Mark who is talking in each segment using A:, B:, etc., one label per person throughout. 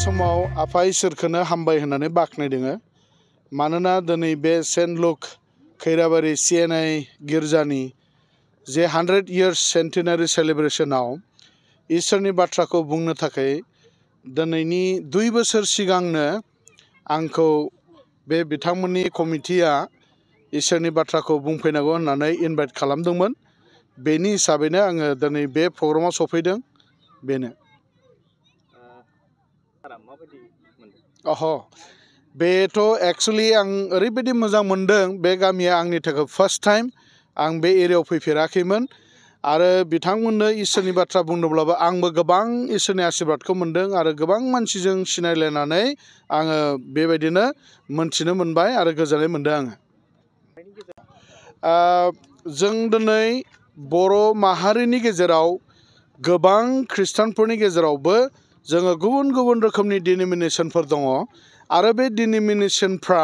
A: समाव आफा इसोरखौनो हामबाय होननानै बाख्नायदों। मानोना दिनै बे सेन्ट लुक खैराबारि CNI गिर्जानि जे 100 years सेन्टिनारि सेलिब्रेशनाव इसोरनि बाथ्राखौ बुंनो थाखाय दिनैनि 2 बोसोर सिगांनो आंखौ बे बिथांमोननि कमिटिया इसोरनि बाथ्राखौ बुंफैनांगौ होननानै इनभाइट खालामदोंमोन। बेनि हिसाबैनो आङो दिनै बे प्रग्रामाव सफैदों। बेनो बेथ' एक्चुअली आं ओरैबायदि मोजां मोनदों। बे गामिया आंनि थाखाय फार्स्ट टाइम आं बे एरियायाव फैफेराखैमोन आरो बिथांमोननो इसोरनि बाथ्रा बुंदोंब्लाबो आंबो गोबां इसोरनि आशीर्बादखौ मोनदों आरो गोबां मानसिजों सिनायलायनानै आङो बेबायदिनो मोनथिनो मोनबाय आरो गोजोननाय मोनदों आङो। जों दिनै बर' माहारिनि गेजेराव गोबां खृष्टानफोरनि गेजेरावबो जोङो गुबुन गुबुन रोखोमनि डिनोमिनेसनफोर दङ आरो बे डिनोमिनेसनफ्रा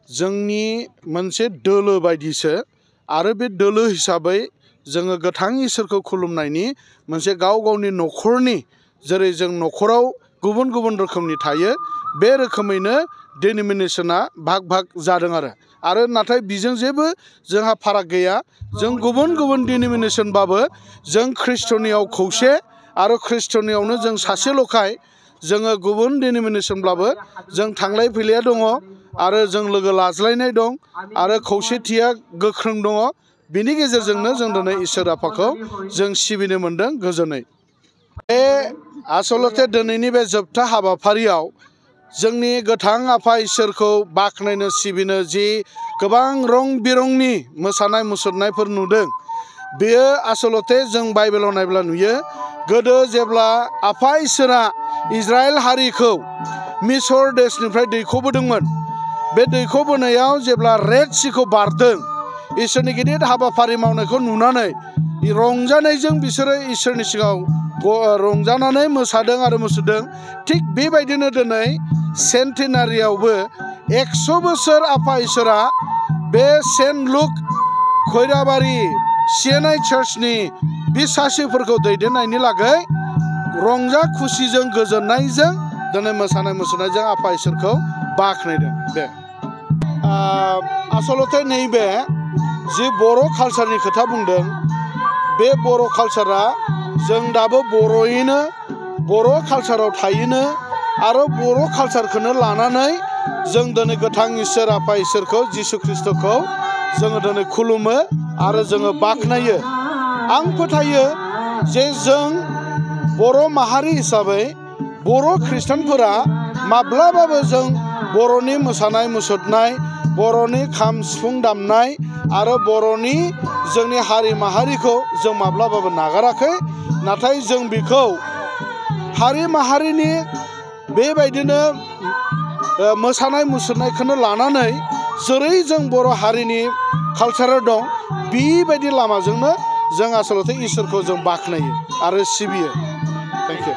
A: जोंनि मोनसे दोलो बायदिसो आरो बे दोलो हिसाबै जोङो गोथां इसोरखौ खुलुमनायनि मोनसे गाव गावनि न'खरनि जेरै जों न'खराव गुबुन गुबुन रोखोमनि थायो बे रोखोमैनो डिनोमिनेसना भाग भाग जादों आरो नाथाय बिजों जेबो जोंहा फाराग गैया। जों गुबुन गुबुन डिनोमिनेसनबाबो जों खृष्टनियाव खौसे आरो खृष्टनियावनो जों सासेल'खाय जोङो गुबुन डिनोमिनेसनब्लाबो जों थांलाय फैलाया दङ आरो जों लोगो लाज्लायनाय दं आरो खौसेथिया गोख्रों दङ। बिनि गेजेरजोंनो जों दिनै इसोर आफाखौ जों सिबिनो मोनदों गोजोनै। बे आसलते दिनैनि बे जोबथा हाबाफारियाव जोंनि गोथां आफा इसोरखौ बाख्नायनो सिबिनो जि गोबां रं बिरंनि मोसानाय मुसुरनायफोर नुदों बेयो आसलते जों बाइबेलाव नायब्ला नुयो। गोदो जेब्ला आफा इसोरा इजराइल हारिखौ मिसर देशनिफ्राय दैखोबोदोंमोन बे दैखोबोनायाव जेब्ला रेड सीखौ बारदों इसोरनि गिदिर हाबाफारि मावनायखौ नुनानै रंजानायजों बिसोरो इसोरनि सिगाङाव रंजानानै मोसादों आरो मुसुरदों। थिग बेबायदिनो दिनै सेन्टिनारियावबो 100 बोसोर आफा इसोरा बे सेन्ट लुक खैराबारि CNI चार्चनि बिसासिफोरखौ दैदेननायनि लागै रंजा खुसिजों गोजोननायजों दिनै मोसानाय मुसुरनायजों आफा इसोरखौ बाख्नायदों। बे आसलते नैबे जि बर' कालचारनि खोथा बुंदों बे बर' कालचारा जों दाबो बर'यैनो बर' कालचाराव थायोनो आरो बर' कालचारखौनो लानानै जों दिनै गोथां इसोर आफा इसोरखौ जिसु ख्रिस्ट'खौ जोङो दिनै खुलुमो आरो जोङो बाख्नायो। आं फोथायो जे जों बर' माहारि हिसाबै बर' खृष्टानफोरा माब्लाबाबो जों बर'नि मोसानाय मुसुरनाय बर'नि खाम सिफुं दामनाय आरो बर'नि जोंनि हारि माहारिखौ जों माब्लाबाबो नागाराखै। नाथाय जों बेखौ हारि माहारिनि बेबायदिनो मोसानाय मुसुरनायखौनो लानानै जेरै जों बर' हारिनि कालचाराव दं बेबायदि लामाजोंनो जों आसलते इसोरखौ जों बाख्नायो आरो सिबियो। Thank you.